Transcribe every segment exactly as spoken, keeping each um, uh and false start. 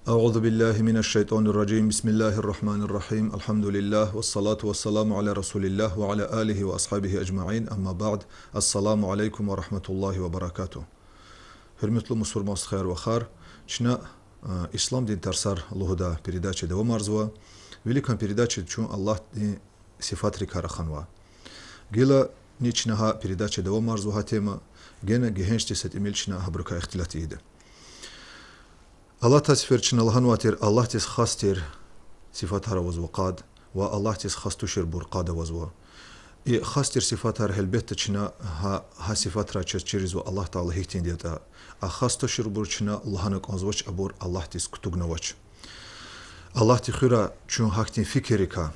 أعوذ بالله من الشيطان الرجيم. بسم الله الرحمن الرحيم. الحمد لله والصلاة والسلام على رسول الله وعلى آله وأصحابه أجمعين. أما بعد. السلام عليكم ورحمة الله وبركاته. Гьуьрметлу мусурман стхаяр-вахар, чна, а, Исламдин тарсар лугьудай передача давамарзава. Виликан передачада чун Аллагьдин сифатрикай раханва. Гила ни чна гьа передача давамарзава гьа тема, гена гегьеншди са тӀимил чна гьабурукай ихтилат ийида. Аллагь Таалади сефер чна лагьанвай тир, Аллагьдиз хас тир сифатар авазва къад, ва Аллагьдиз хас туширбур къад авазва. И хас тир сифатар, гьелбетда, чна гьа, гьа сифатрай чаз чирзава Аллагь Таала гьихьтинди ятӀа. А хас туширбур чна лагьана кӀанзавач, абур Аллагьдиз кутугнавач. Аллагьди хуьрай чун гьахьтин фикиррикай.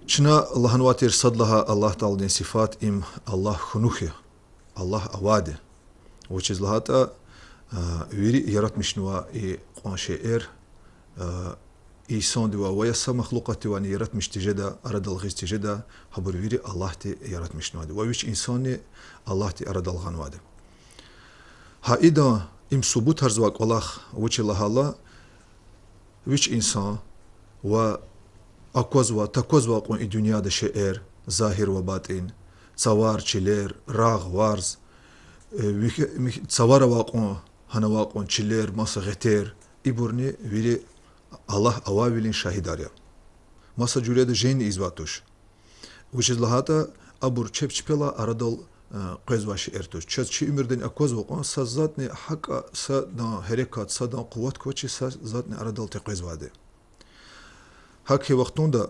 Чна лагьанвай тир, сад лагьай Аллагь Тааладин сифат— им Аллагь хьунухь я, Аллагь авайди. Вучиз лагьайтӀа, а, вири яратмишнавай и кьван шейэр, а, инсандивай ва я са махлукьатдивайни яратмиш тежедай, арадал гъиз тежедай, гьабур вири Аллагьди яратмишнавайди. Ва вич инсанни Аллагьди арадал гъанвайди. Гьа идан им субутарзавай кӀвалах вуч я лагьайтӀа, вич инсан ва аквазвай, таквазвай кьван и дуьньяда шейэр, загьир ва батӀин, цавар, чилер, рагъ, варз, э, вихь-, мих-, цавара авай кьван, гьана авай кьван чилер, маса гъетер, ибурни вири Аллагь авайвилин шагьидар я. Маса жуьреда женни ийизвай туш. Вучиз лагьайтӀа абур чеб чпелай арадал, э, къвезвай шейэр туш. Чаз чи уьмуьрдани аквазва кьван са затӀни, гьакӀа садан гьерекат, садан къуват квачир, са затӀни арадал текъвезвайди. ГьакӀ хьайи вахтунда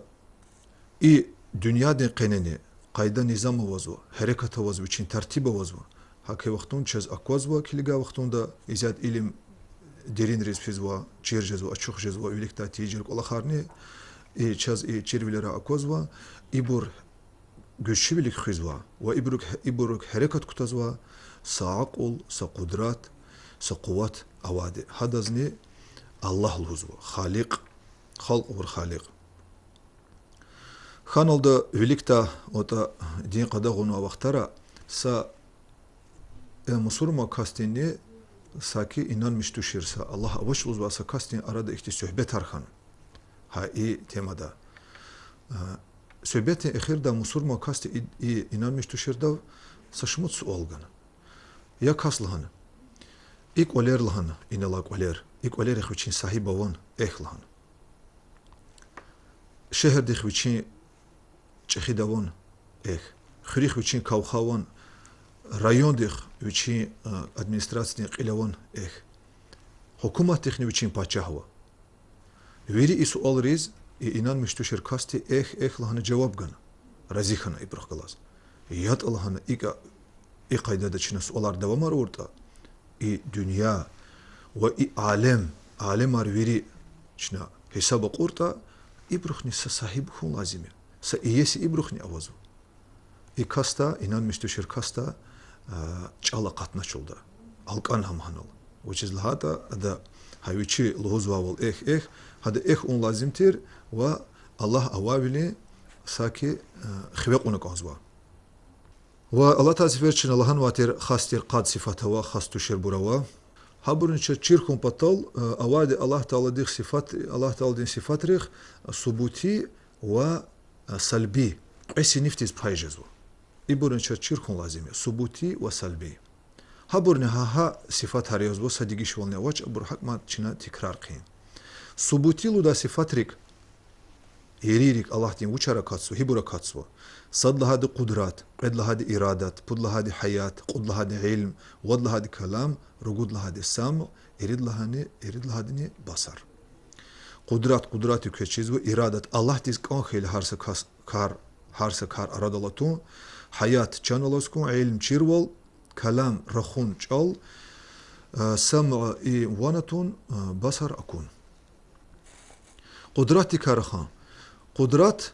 и дуьньядин къенени къайда-низам авазва, гьерекат авазва, вичин тартиб авазва. ГьакӀ хьайи вахтунда чаз аквазва килигай вахтунда, исятда илим деринриз физва, чир жезва, ачух жезва виликдай тийижир кӀвалахарни, и чаз и чирвилерай аквазва, ибур гуьзчивилик хуьзва ва ибурук, ибурук гьерекат кутазва са акьул, са къудрат, са къуват авайди. Гьадазни Аллагь лугьузва, Халикь, халкь авур Халикь. Хьаналда виликдай, ватӀа, дин къадагъа авунвай вахтара са, э, мусурман касдинни саки инанмиш тушир, са Аллагь авач лугьузвай са касдин арада ихьтин суьгьбетар хьана гьа и темада. Э, суьгьбетдин эхирда мусурман касди и, и инанмиш туширдав са шумуд суал гана. Я кас лагьана: и кӀвалер, лагьана, инал алай кӀвалер, и кӀвалерихъ вичин сагьиб аван? Эхь, лагьана. Шегьердихъ вичин чӀехиди аван? Эхь. Хуьруьхъ вичин кавха аван? Райондихъ вичин, э, администрациядин кьил аван? Эхь. Гьукуматдихъни вичин пачагь ава? Вири и суалриз и инанмиш тушир касди эхь, эхь лагьана жаваб гана, рази хьана ибурухъ галаз. ЯтӀа, лагьана, икӀа, и къайдада чна суалар давамар авуртӀа, и дуьнья ва и алем, алемар вири чна гьисаба кьуртӀа, ибурухъни са сагьиб хьун лазим я, са иеси ибурухъни авазва. И касда, инанмиш тушир касда, а, чӀал акъатна чулда, алкӀан гьам гьанал. Вучиз лагьайтӀа ада гьа вичи лугьузвайвал эхь, эхь, гьада эхь авун лазим тир ва Аллагь авайвилин саки, а, хиве кьуна кӀанзава. Ва Аллагь Таалади сефер чна лагьанвай тир, хас тир къад сифат ава, хас туширбур ава. Гьабурни чаз чир хьун патал, а, авайди Аллагь Тааладихъ сифат, Аллагь Тааладин сифатрихъ субути ва, а, салби, кьве синифдиз пай жезва. Ибурни чаз чир хьун лазим я, субути ва салби. Гьабурни гьа, гьа сифатар язва, са дегишвални авач, абур гьакӀ мад чна тикрар хъийин. Субути лугьудай сифатрик, иририк Аллагьдин вучар акатзава, гьибур акатзава? Сад лагьайди къудрат, кьвед лагьайди ирадат, пуд лагьайди гьаят, кьуд лагьайди илим, вад лагьайди калам, ругуд лагьайди самъ, ирид лагьайни, ирид лагьайдини басар. Къудрат, къудрат квез чизва, ирадат, Аллагьдиз кӀан хьайила гьар са кас-, кар, гьар са кар арадал атун, гьаят, чан алаз хьун, илим, чирвал, калам, рахун, чӀал, а, самъ, и ван атун, а, басар акун. Къудратдикай рахан. Къудрат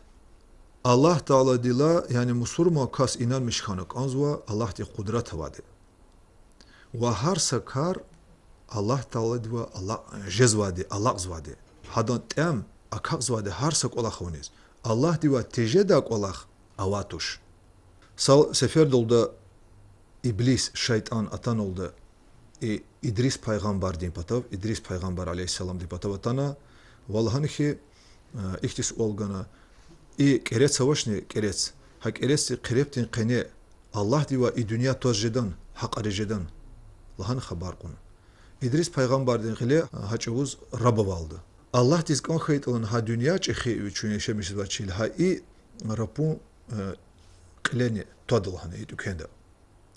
Аллагь Тааладилай, яни мусурман кас инанмиш хьана кӀанзава Аллагьдихъ къудрат авайди. Ва гьар са кар Аллагь Тааладивай ала-, жезвайди, алакьзавайди. Гьадан тӀям акакьзавайди гьар са кӀвалах авуниз. Аллагьдивай тежедай кӀвалах авай туш. Са сефердалда иблис, шайтӀан атаналда И Идрис пайгъамбардин патав, Идрис пайгъамбар عليه السلامдин патав атана ва лагьана хьи, ихьтин суал гана: и кӀерец авачни, кӀерец, гьа кӀерецдин хъиребдин къене Аллагьдивай и дуьнья тваз жедан, гьакьариз жедан? Лагьана хабар кьуна. Идрис пайгъамбардин гъиле гьа чӀавуз раб авалда. Аллагьдиз кӀан хьайитӀа лагьана гьа дуьнья чӀехи, чун яшамиш жезвай чил, гьа и рапун кьилени твада лагьана и тӀуьквенда.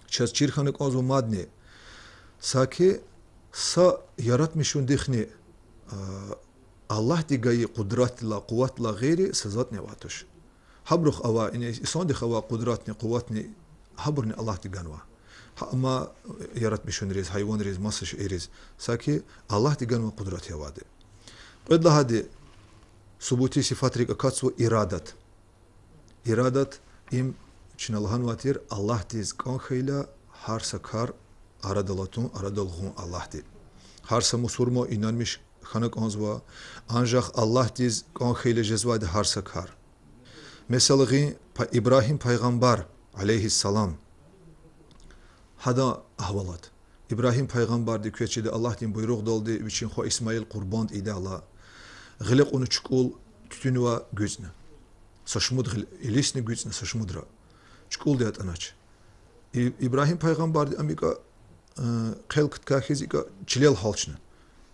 Чаз чир хьана кӀанзава мадни, саки са яратмишундихъни Аллагьди гайи къудратдилай, къуватдилай гъейри са затӀни авай туш. Гьабурухъ авай, инсандихъ авай къудратни, къуватни, гьабурни Аллагьди ганва. Амма яратмишунриз, гьайванриз, маса шейэриз, саки Аллагьди ганвай къудрат я авайди. Кьвед лагьайди, субутдин сифатрик акатзава ирадат. Ирадат, им чна лагьанвай тир, Аллагьдиз кӀан хьайила гьар са кар арадал атун, арадал гъун Аллагьди. Гьар са мусурман инанмиш хьана кӀанзава, анжах Аллагьдиз кӀан хьайила жезвайди гьар са кар. Месела, гъин, Ибрагьим пайгъамбар عليه السلام, гьадан агьвалат. Ибрагьим пайгъамбарди квез чида Аллагьдин буйругъдалди вичин хва Исмаил къурбанд ийидайла, гъиле кьуна чукӀул туьтуьнвай гуьцӀна. Са шумуд гъил-, илисна гуьцӀна са шумудра. ЧукӀулди атӀанач. И-, Ибрагьим пайгъамбарди ам икӀа хъел кткай хьиз икӀа чилел гьалчна.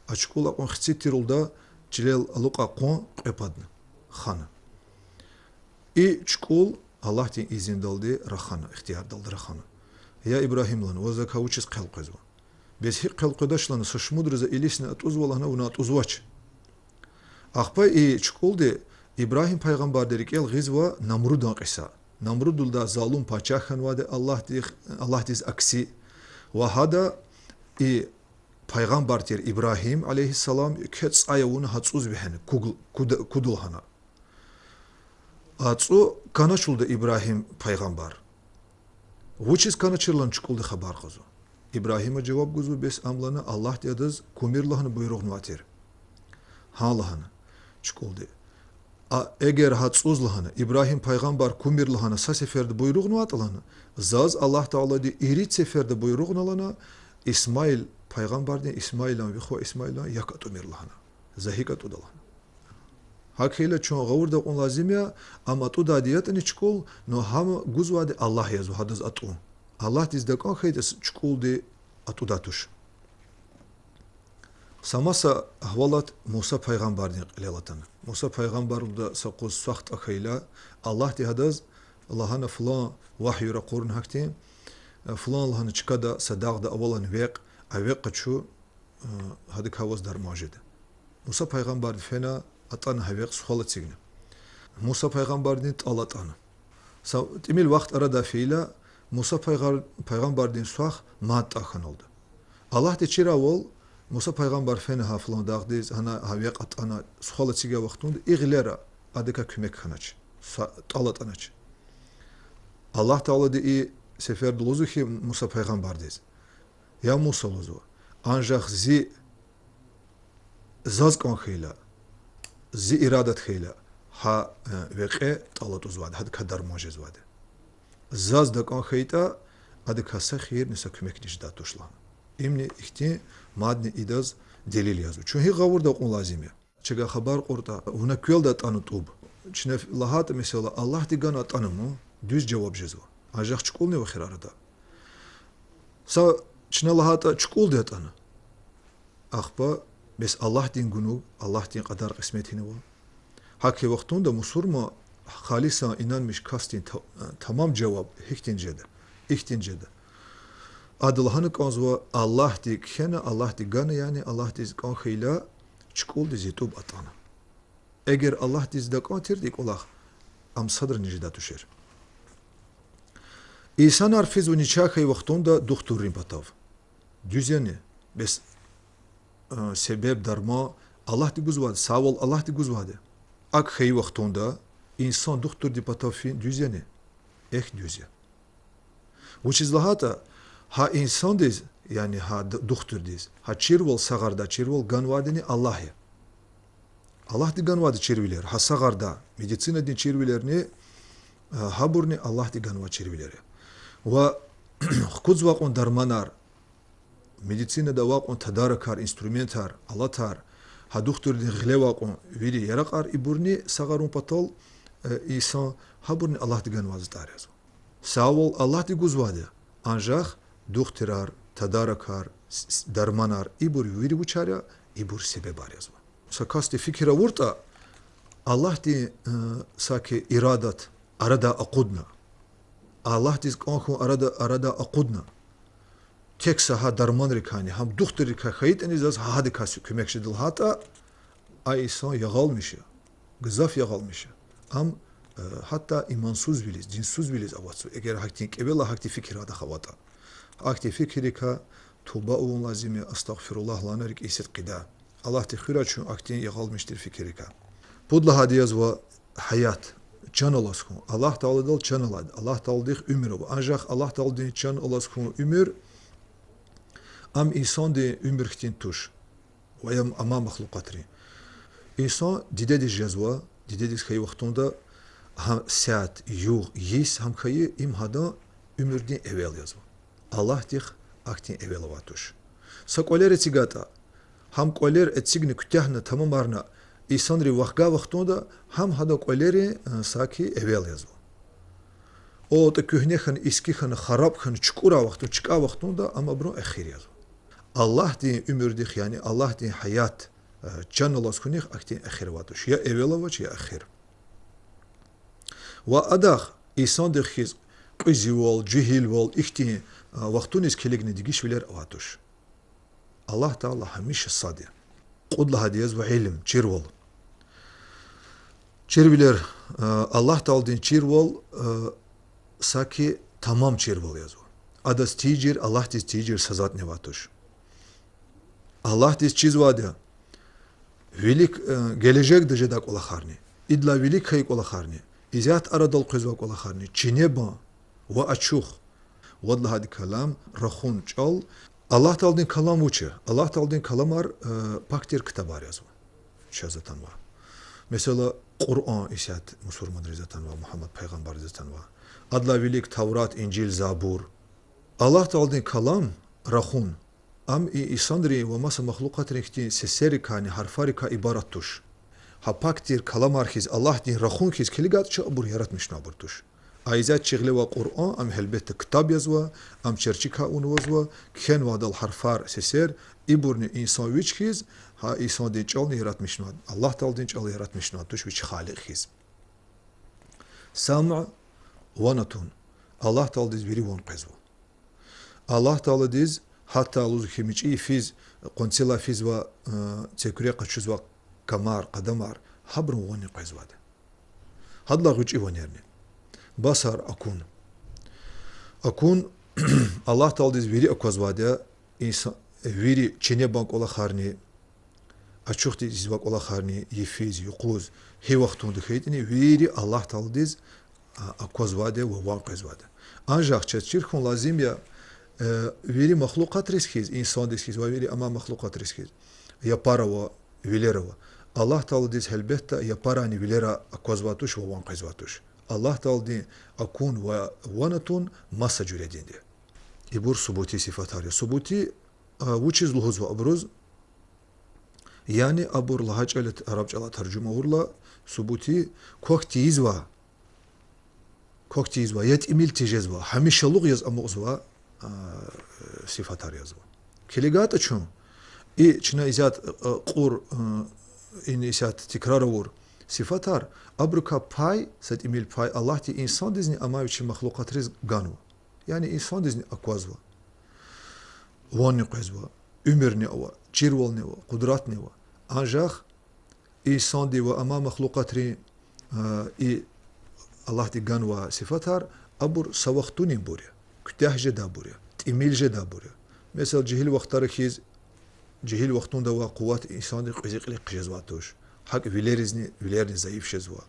А чукӀул акьван хци тирулда чилел алукьай къван кьве падна, хана. И чукӀул Аллагьдин изиндалди рахана, ихтиярдалди рахана. Я Ибрагьим, лагьана, ваз закай вучиз хъел къвезва? Бес гьикӀ хъел къведач, лагьана, са шумудра за илисна атӀузва, лагьана, вуна атӀузвач. Ахпа и чукӀулди Ибрагьим пайгъамбардин рикӀел гъизва Намрудан кьиса. Намруд лугьудай залум пачагь хьанвайди, Аллагьдихъ-, Аллагьдиз акси. Ва гьада и пайгъамбар тир Ибрагьим عليه السلام квез цӀай авуна гьа цӀуз вегьена, кугл-, куда-, куда лагьана. А цӀу канач лугьуда Ибрагьим пайгъамбар. Вучиз каначир, лагьана, чукӀулди хабар кьазва. Ибрагьима жаваб гузва, бес ам, лагьана, Аллагьди адаз кумир лагьана буйругънавай тир. Гьа, лагьана чукӀулди. А эгер гьа цӀуз, лагьана, Ибрагьим пайгъамбар кумир лагьана са сеферда буйругънавайтӀа, лагьана, заз Аллагь Таалади ирид сеферда буйругъна, лагьана, Исмаил пайгъамбардин, Исмаилан, ви хва Исмаилан як атӀумир, лагьана. За гьикӀ атӀуда, лагьана. ГьакӀ хьайила чун гъавурда кьун лазим я, ам атӀудайди ятӀани чукӀул, но гьам гузвайди Аллагь язва, гьадаз атӀун. Аллагьдиз такӀан хьайитӀа, чукӀулди атӀудай туш. Са маса агьвалат Муса пайгъамбардин кьилел атана. Муса пайгъамбар лугьуда са къуз свах тӀа хьайила, Аллагьди гьадаз лагьана, флан, вагьй ракъурна гьахьтин, флан, лагьана, чкада са дагъда авалан векь, а векь къачу, гьадакай ваз дарман жеда. Муса пайгъамбарди фена, атӀана гьа векь, сухвал эцигна. Муса пайгъамбардин тӀал атӀана. Са тӀимил вахт арадай фейила, Муса пайгъар-, пайгъамбардин свах мад тӀа хьаналда. Аллагьди чирайвал, Муса пайгъамбар фена гьа флан дагъдиз, гьана гьа векь атӀана, сухвал эцигай вахтунда и гъилера адакай куьмек хьанач, са тӀал атӀанач. Аллагь Таалади и сеферда лугьузва хьи Муса пайгъамбардиз: Я Муса, лугьузва, анжах зи, заз кӀан хьайила, зи ирадат хьайила, гьа, э, векье тӀал атӀузвайди, гьадакай дарман жезвайди. Заз такӀан хьайитӀа, адакай са хийирни са куьмекни жедай туш, лагьана. Имни ихьтин мадни идаз делил язва. Чун гьикӀ гъавурда кьун лазим я? Чавай хабар кьуртӀа, вуна квелди атӀана тӀуб. Чна лагьайтӀа, месела, Аллагьди гана атӀана ман, дуьз жаваб жезва. Анжах чукӀулни ава эхир арада. Са чна лагьайтӀа чукӀулди атӀана. Ахпа бес Аллагьдин гунуг, Аллагьдин кьадар-кьисмет гьинава. ГьакӀ хьайи вахтунда мусурман, халисан инанмиш касдин та-, тамам жаваб гьихьтин жеда, ихьтин жеда. Ада лагьана кӀанзава: Аллагьди кхьена, Аллагьди гана, яни Аллагьдиз кӀан хьайила, чукӀулди зи тӀуб атӀана. Эгер Аллагьдиз такӀан тиртӀа и кӀвалах, ам садрани жедай тушир. Инсанар физва начагъ хьайи вахтунда духтуррин патав. Дуьз яни? Бес, э, себеб, дарман Аллагьди гузвайди, савал Аллагьди гузвайди. АкӀ хьайи вахтунда инсан духтурдин патав фин дуьз яни? Эхь, дуьз я. Вучиз лагьайтӀа, гьа инсандиз, яни гьа д-, духтурдиз, гьа чирвал, сагъардай чирвал ганвайдини Аллагь я. Аллагьди ганвайди чирвилер, гьа сагъардай, медицинадин чирвилерни, э, гьабурни Аллагьди ганвай чирвилер я. Ва хкудзавай кьван дарманар, Медицинада авай кьван тадаракар, инструментар, алатар, гьа духтурдин гъиле авай кьван вири яракьар, ибурни сагъарун патал, э, инсан, гьабурни Аллагьди ганвай затӀар язва. Савал Аллагьди гузвайди я, анжах духтурар, тадаракар, с-, с-, дарманар, ибур вири вучар я, ибур себебар язва. Са касди фикир авуртӀа, Аллагьдин, э, саки ирадат арадай акъудна, Аллагьдиз кӀан хьун арада, арадай акъудна, тек са гьа дарманрикайни, гьам духтуррикай хьайитӀани заз гьа гьадакай куьмек жеда лагьайтӀа, а инсан ягъалмиш я, гзаф ягъалмиш я. Ам, э, гьатта имансузвилиз, динсузвилиз аватзава, эгер гьахьтин кӀевелай гьахьтин фикир адахъ аватӀа. Ахьтин фикиррикай туба авун лазим я, астагъфируллагь лагьана рикӀин сидкьидай. Аллагьди хуьрай чун ахьтин ягъалмиш тир фикиррикай. Пуд лагьайди язва гьаят, чан алаз хьун. Аллагь Тааладал чан алайди, Аллагь Тааладихъ уьмуьр ава. Анжах Аллагь Тааладин чан алаз хьун уьмуьр ам инсандин уьмуьр хьтин туш. Ва я амай махлукьатрин. Инсан дидедиз жезва, дидедиз хьайи вахтунда гьа сят, югъ, йис гьам хьайи, им гьадан уьмуьрдин эвел язва. Аллагьдихъ ахьтин эвел авай туш. Са кӀвалер эцигайтӀа, гьам кӀвалер эцигна, куьтягьна, тамамарна, инсанри вахгай вахтунда гьам гьадан кӀвалерин, э, саки эвел язва. АтӀа куьгьне хьана, иски хьана, хараб хьана, чукӀурай вахтун, чкӀай вахтунда ам абурун эхир язва. Аллагьдин уьмуьрдихъ, яни Аллагьдин гьаят, э, чан алаз хьунихъ ахьтин эхир авай туш. Я эвел авач, я эхир. Ва адахъ, инсандихъ хьиз, кьуьзуьвал, жегьилвал, ихьтин, э, вахтуниз килигна дегишвилер авай туш. Аллагь Таала гьамиша сад я. Кьуд лагьайди язва илим, чирвал. Чирвилер, э, Аллагь Тааладин чирвал, э, саки тамам чирвал язва. Адаз тийижир, Аллагьдиз тийижир са затӀни авай туш. Аллагьдиз чизвайди я вилик, э, гележегда жедай кӀвалахарни, идалай вилик хьайи кӀвалахарни, исятда арадал къвезвай кӀвалахарни, чинебан ва ачух. Вад лагьайди калам, рахун чӀал. Аллагь Тааладин калам вуч я? Аллагь Тааладин каламар, э, пак тир ктабар язва. Чаз атанва. Месела, Къуръан исятда мусурманриз атанва, Мугьаммад пайгъамбарриз атанва. Адалай вилик Таврат, Инжил, Забур. Аллагь Тааладин калам, рахун, ам и инсанрин ва маса махлукьатрин хьтин сесеррикайни гьарфарикай ибарат туш. Гьа пак тир каламар хьиз, Аллагьдин рахун хьиз килигайтӀа чун, абур яратмишнавайбур туш. А исятда чи гъиле авай Къуръан, ам гьелбетда ктаб язва, ам черчикай авунвазва, кхьенвайдал гьарфар, сесер, ибурни инсан вич хьиз, гьа инсандин чӀални яратмишнавайди, Аллагь Тааладин чӀал яратмишнавайди туш вич Халикь хьиз. Самъ, ван атун. Аллагь Тааладиз вири ван къвезва. Аллагь Тааладиз гьатта лугьузва хьи, мичӀи йифиз, къванцелай физвай, э, цекуьре къачузвай камар, къадамар, гьабурун ванни къвезвайди. Гьадалай гъвечӀи ванерни. Басар, акун. Акун, Аллагь Тааладиз вири аквазвайди я, инса-, вири чинебан кӀвалахарни, ачухдиз ийизвай кӀвалахарни, йифиз, юкъуз, гьи вахтунда хьайитӀани, вири Аллагь Тааладиз, а, аквазвайди ва ван къвезвайди. Анжах чаз чир хьун лазим я, э, вири махлукьатриз хьиз, инсандиз хьиз ва вири амай махлукьатриз хьиз, япар ава, вилер ава. Аллагь Тааладиз гьелбетда япарайни вилерай аквазвай туш ва ван къвезвай туш. Аллагь Тааладин акун ва ван атун маса жуьрединди я. Ибур субути сифатар я. Субути, а, вучиз лугьузва абуруз? Яни абур лагьай чӀал я, араб чӀалай таржума авурла, субути, квахь тийизвай, квахь тийизвай, я тӀимил тежезвай, гьамишалугъ яз амукьзавай, а, сифатар язва. КилигайтӀа чун, и чна исятда, а, кьур, а, ина исятда тикрар авур сифатар, абурукай пай, са тӀимил пай Аллагьди инсандизни амай вичин махлукьатриз ганва. Яни инсандизни аквазва. Ванни къвезва, уьмуьрни ава, чирвални ава, къудратни ава. Анжах инсанди ва амай махлукьатрин, а, и Аллагьди ганвай сифатар, абур са вахтунинбур я, куьтягь жедайбур я, тӀимил жедайбур я. Месела, жегьил вахтара хьиз, жегьил вахтунда авай къуват инсандин кьуьзуь кьилихъ хъжезвай туш. ГьакӀ вилеризни, вилерни зайиф жезва.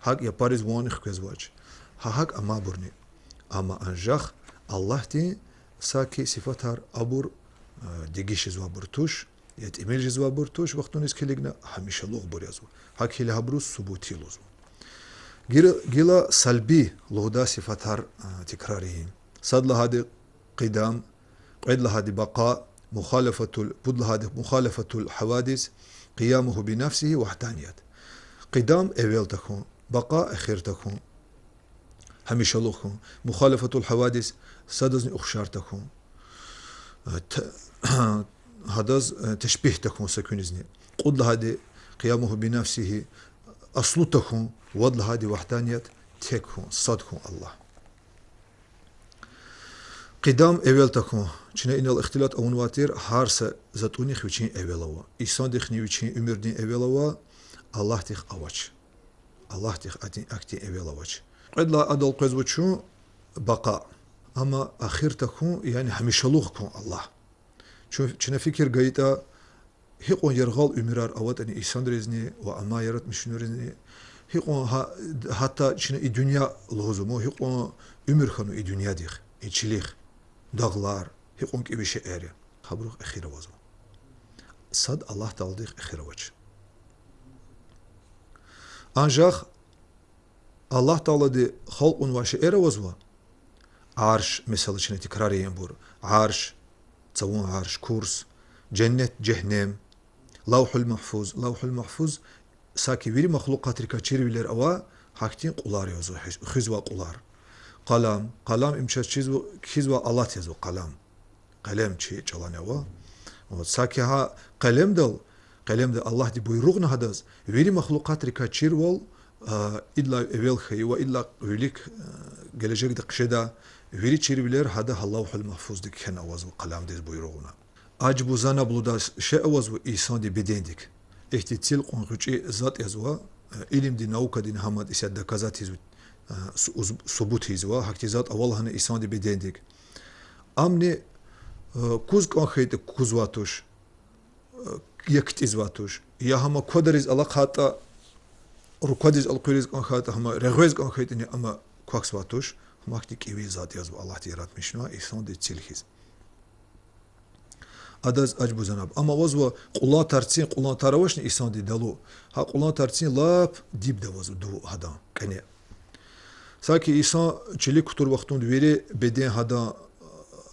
ГьакӀ япариз ванни хквезвач. Гьа гьакӀ амайбурни. Амма анжах Аллагьдин саки сифатар, абур, э, дегиш жезвайбур туш, я тӀимил жезвайбур туш, вахтуниз килигна гьамишалугъбур язва. ГьакӀ хьайила гьабуруз субути лугьузва. Гила, гила салби лугьудай сифатар, э, тикрар ийин. Сад лагьайди къидам, кьвед лагьайди бакъа, مخالفة ال-, пуд лагьайди مخالفة الحوادث، قيامه بنفسه وحدانية. Къидам эвел тахьун, бакъа эхир тахьун, гьамишалугъ хьун. مخالفة الحوادث, садазни ухшар тахьун. Э, т-, гьадаз, э, ташбигь тахьун са куьнизни. Кьуд лагьайди قيامه بنفسه, аслу тахьун, вад лагьайди وحدانية, тек хьун, сад хьун Аллагь. Къидам эвел тахьун. Чна инал ихтилат авунвай тир, гьар са затӀунихъ вичин эвел ава. Инсандихъни вичин уьмуьрдин эвел ава, Аллагьдихъ авач. Аллагьдихъ ахьтин, ахьтин эвел авач. Кьвед лагьай адал къвезва чун бакъа. Амма эхир тахьун, яни гьамишалугъ хьун Аллагь. Чун, чна фикир гайитӀа, гьикьван яргъал уьмуьрар аватӀани инсанризни ва амай яратмишунризни, гьикьван гьа-, гьатта чна и дуьнья лугьузва ман, гьикьван уьмуьр хьанва и дуьньядихъ, и чилихъ, дагълар, гьикьван кӀеви шейэр я. Гьабурухъ эхир авазва. Сад Аллагь Тааладихъ эхир авач. Анжах Аллагь Таалади халкьнавай шейэр авазва. Арш, месела, чна тикрар ийин ибур. Арш, цавун арш, курс, женнет, жегьеннем, Лавгьул Магьфуз, Лавгьул Магьфуз, саки вири махлукъатрикай чирвилер ава, гьахьтин кьулар язва, хуьз-, хуьзвай кьулар. Къалам, къалам им чаз чизва, кхьизва алат язва къалам. Къелем чи чӀалани ава. Вот, саки гьа къелемдал, къелемда Аллагьди буйругъна гьадаз, вири махлукъатрикай чирвал, а, идалай эвел хьайи ва идалай вилик, а, гележегда хъжеда, вири чирвилер гьада гьа Лавгьул Магьфузда кхьена авазва къаламдиз буйругъна. Ажбу-занаблудай шей авазва инсандин бедендик. Ихьтин цил кьван гъвечӀи затӀ язва, а, илимдин, наукадин гьамад исятда доказать ийизва, а, су-, уз-, субут ийизва, гьахьтин затӀ ава лагьана инсандин бедендик. Амни, а, куз кӀан хьайитӀа кузвай туш, а, я ктӀизвай туш, я гьам квадариз алахъайтӀа, руквадиз элкъуьриз кӀан хьайитӀа, гьам регъвез кӀан хьайитӀани ам квахьзавай туш, гьахьтин кӀеви затӀ язва Аллагьди яратмишунай инсандин цил хьиз. Адаз ажбу-занаб. Амма авазва кьулан тарцин, кьулан тар авачни инсандин далу. Гьа кьулан тарцин лап дибда авазва дув гьадан, кӀане. Саки инсан чилик кутур вахтунда вири беден гьадан,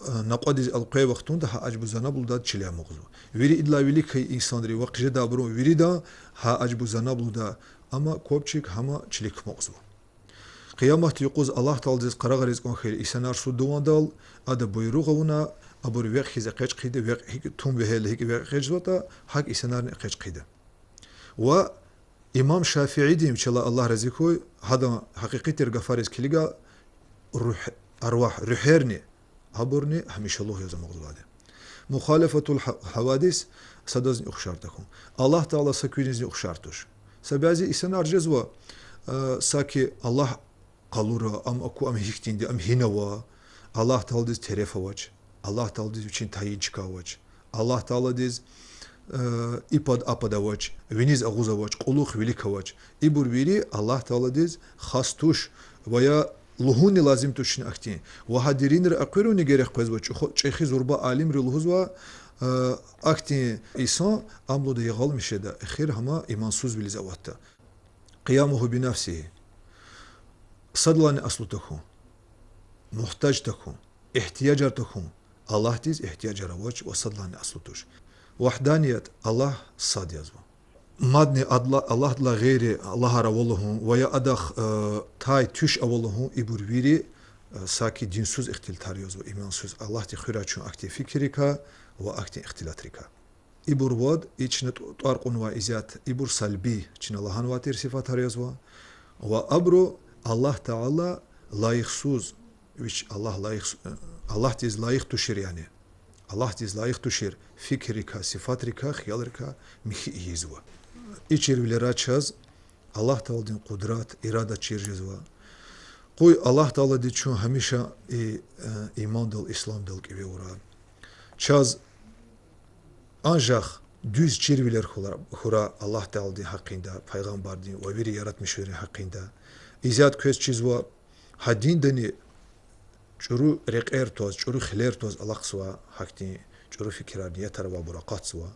а, накьвадиз элкъвей вахтунда гьа ажбу-занаб лугьудай чиле амукьзава. Вири идалай вилик хьайи инсанри ва хъжедайбурун виридан гьа ажбу-занаб лугьудай, амма квапчик гьам чилик амукьзава. Къияматдин юкъуз Аллагь Тааладиз къарагъариз кӀан хьайила инсанар суд авурдал, ада буйругъ авуна, абур векь хьиз экъечӀ хъийида, векь гьикӀ тум вегьейла гьикӀ векь экъечӀзаватӀа, гьакӀ инсанарни экъечӀ хъийида. Ва имам ШафиӀидин, вичелай Аллагь рази хьуй, гьадан гьакъикъи тир гафариз килига, руьгь-, арвагь, руьгьерни, абурни гьамишалугъ яз амукьзавайди. مخالفة الح-, الحوادث, садазни ухшар тахьун. Аллагь Таала са куьнизни ухшар туш. Са бязи инсанар жезва, э, саки Аллагь къалура, ам аку, ам гьихьтинди, ам гьинава, Аллагь Тааладиз тереф авач, Аллагь Тааладиз вичин тайин чка авач, Аллагь Тааладиз, э, и пад а пад авач, виниз агъуз авач, кьулухъ вилик авач. Ибур вири Аллагь Тааладиз хас туш ва я лугьунни лазим туш чна ахьтин. Ва гьа деринра экъуьруни герек къвезва, чӀехи, чӀехи зурба алимри лугьузва, э, ахьтин инсан ам лугьуда ягъалмиш жеда, эхир гьам имансузвилиз аватда. قيامه بنفسه. Садалайни аслу тахьун, мугьтаж тахьун, игьтияжар тахьун, Аллагьдиз игьтияжар авач ва садалайни аслу туш. Вагьданият, Аллагь сад язва. Мадни адла-, Аллагьдилай гъейри Аллагьар ава лугьун ва я адахъ, э, тай, туьш ава лугьун, ибур вири, э, саки динсуз ихтилатар язва, имансуз. Аллагьди хуьрай чун ахьтин фикиррикай ва ахьтин ихтилатрикай. Ибур вад, и чна тӀ-, тӀвар кьунвай изят, ибур салбий, чна лагьанвай тир сифатар язва. Ва абуру Аллагь Таала лайихсуз, вич Аллагь лайих, Аллагьдиз лайих тушир, яни Аллагьдиз лайих тушир фикиррикай, сифатрикай, хиялрикай михьи ийизва. И чирвилерай чаз Аллагь Тааладин къудрат, ирада чир жезва. Къуй Аллагь Таалади чун гьамиша и, э, имандал, исламдал кӀеви авурай. Чаз анжах дуьз чирвилер хьурай, хьурай Аллагь Тааладин гьакъиндай, пайгъамбардин ва вири яратмишунрин гьакъиндай. Изят квез чизва, гьа диндани чӀуру рекьер тваз, чӀуру хилер тваз алахъзава, гьахьтин чӀуру фикирар, ниятар авайбур акъатзава.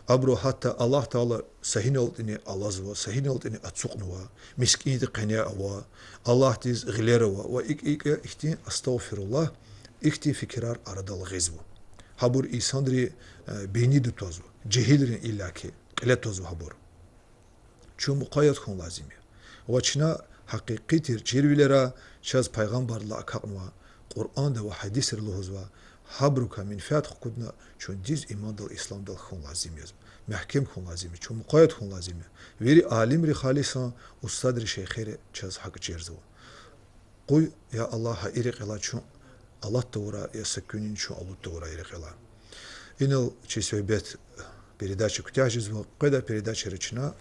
Абуру гьатта Аллагь Таала са гьиналтӀани алазва, са гьиналтӀани ацукьнава, мискӀиндин къене ава, Аллагьдиз гъилер ава ва икӀ-икӀ ихьтин, астагъфируллагь, ихьтин фикирар арадал гъизва. Гьабур инсанрин, э, бинидиз твазва, жегьилрин иллаки кьиле твазва гьабур. Чун мукъаят хьун лазим я. Ва чна гьакъикъи тир чирвилера чаз пайгъамбардилай акакьнава, Къуръанда ва гьадисра лугьузва, гьабурукай менфят хкудна чун дуьз имандал, исламдал хьун лазим я, мягькем хьун лазим я, чун мукъаят хьун лазим я. Вири алимри, халисан устадри, шейхери чаз гьакӀ чирзава. Къуй, я Аллагь, гьа и рекьелай чун алат тавурай, я са куьнин чун алуд тавурай и рекьелай. Инал чи суьгьбет, передача куьтягь жезва, къведай передачайра чна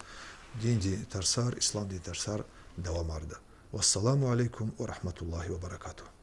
диндин тарсар, исламдин тарсар давамарда. Вассаламу алейкум ва рагьматуллагьи ва баракатугь.